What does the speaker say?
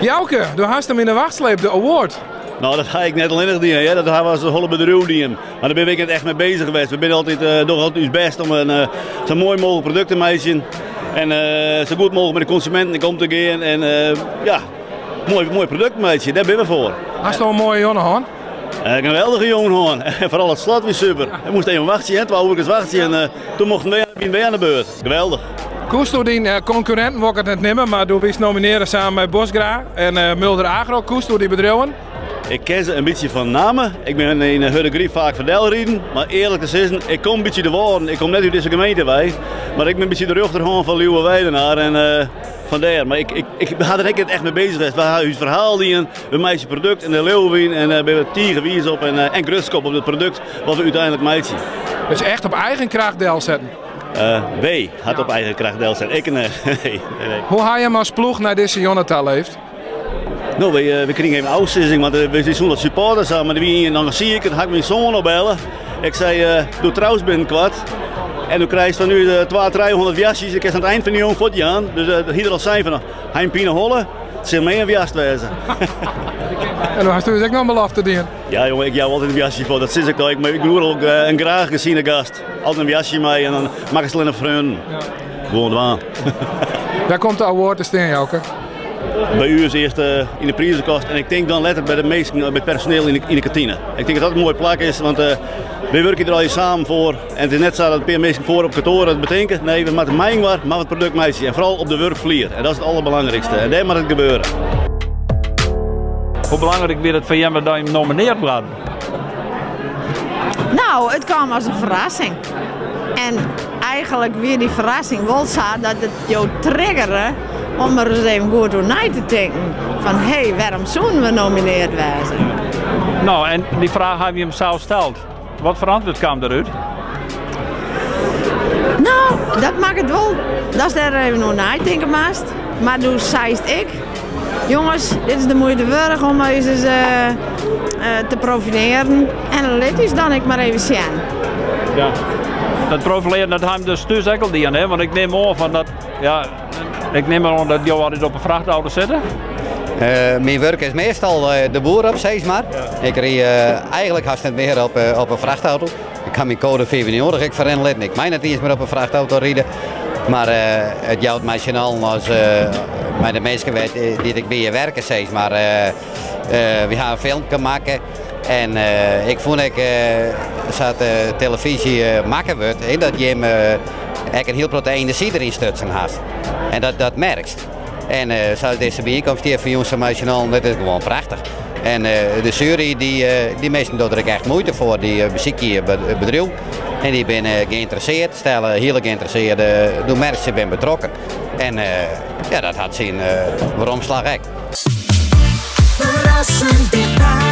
Jouke, do hast him yn 'e wacht sleept, de award. No, dat ha ik net allinnich dien, hear. Dat hawwe we as hiele bedriuw dien. Mar dêr binne we ek net echt mei beuzich west. We binne altyd, dogge altyd ús bêst om in sa moai mooglik produkt te meitsjen. En sa goed mooglik mei de konsuminten om te gean. En ja, moai, moai produkt meitsje, dêr binne we foar. Hasto in moaie jûn hân? In geweldige jûn hân. En foaral it slot wie super. We moasten even wachtsje, hè, twa oerkes wachtsje. En toen mochten we, wiene we oan de beurt. Geweldich. Koesto dyn konkurrinten wol ik it net nimme, mar do wiest nominearre samen mei Bosgra en Mulder Agro. Koesto dy bedriuwen? Ik ken se in bytsje fan namme. Ik bin yn de Hurdegaryp faak foar riden. Mar earlik te sizzen, ik kom in bytsje de Wâlden. Ik kom net út dizze gemeente wei. Mar ik bin in bytsje de rjochterhân fan Lieuwe Weidenaar. En fandêr. Mar ik, ik, ik ha der ek net echt mei bezich west. We ha ús ferhaal dien. We meitsje produkt en dêr leauwe we yn. En dêr binne we tige wiis op en, en grutsk op, op it produkt wat we úteinlik meitsje. Dus echt op eigen kracht delsetten? Wy hat op eigen kracht delset. Ik nee. nee, nee. Hoe ha jim as ploech nei dizze jûn ta leefd? No, wy, wy krigen even ôfsizzing, want we zijn sûnder supporters mar der wie ien dan siik, dan ha ik myn soan opbelle. Ik sei, do troust binnenkoart en do krijst fan ús 200, 300 woarstjes, ik kinst oan it ein fan de jûn fuortjaan. Dus uh, hie er al sein fan, ha in pineholle, it sil my in woarst wêze. En dan hast dus ek noch in belofte dien. Ja jonge, ik jou altyd in woarstje foar, dat sis ik al. Ik ben oeral in graach geziene gast. Altyd in woarstje mei en dan makkest allinnich freonen. Ja. Gewoan dwaan. Wêr komt de award te stean, Jouke? By ús earst yn de prizekast en ik tink dan letter by de minsken, by it personeel yn de kantine. Ik tink dat dat in moai plak is, want wy wurkje der allegear samen foar. En it is net sa dat in pear minsken foar op kantoar it betinke. Nee, we moatte mei-inoar moatte it produkt meitsje. En foaral op de wurkflier. En dat is it alderbelangrykste. En dêr moat it gebeure. Hoe belangryk wie it foar jimme dat jim nominearre waarden? No, it kaam as in ferrassing. En eigenlik wie dy ferrassing wol sa dat it jo triggere om der ris even goed oer nei te tinken. Fan hé, wêrom soenen we nominearre wêze? No, en dy fraach hawwe jim sels steld. Wat foar antwurd kaam derút? No, dat makket wol datst dêr even oer neitinke moatst. Mar doe seist ek, jonges, dit is de muoite wurdich om ús ris te profilearjen. En lit ús dan ek mar even sjen. Ja, dat profilearjen dat ha jim dus thús ek al dien, hè? Want ik nim oan fan dat, ja, ik nim oan dat jo altyd op 'e frachtauto sitte. Myn wurk is meastal de boer op, sis mar. Ik ryd eigenlik hast net mear op in frachtauto. Ik ha myn code 95 ek ferrinne litten. Ik mei net iens mear op in frachtauto ride. Mar it jout my syn allen as mei de minsken dy't ik by je werke, sis mar. Wy ha in filmke makke en ik fûn ek sa't de telefyzje makke wurdt, dat jim ek in hiel protte enerzjy deryn stutsen hast. En dat merkst. En sa as dizze byienkomst hjir fan jûn sa mei syn allen, dat is gewoan prachtich. En de sjuery, dy minsken dogge der ek echt muoite foar. Dy besykje je bedriuw en dy binne geïnteresseerd, stelle hiele geïnteresseerde, do merkst se binne betrokken. En ja, dat hat syn weromslach ek. Ferrassend dichtby.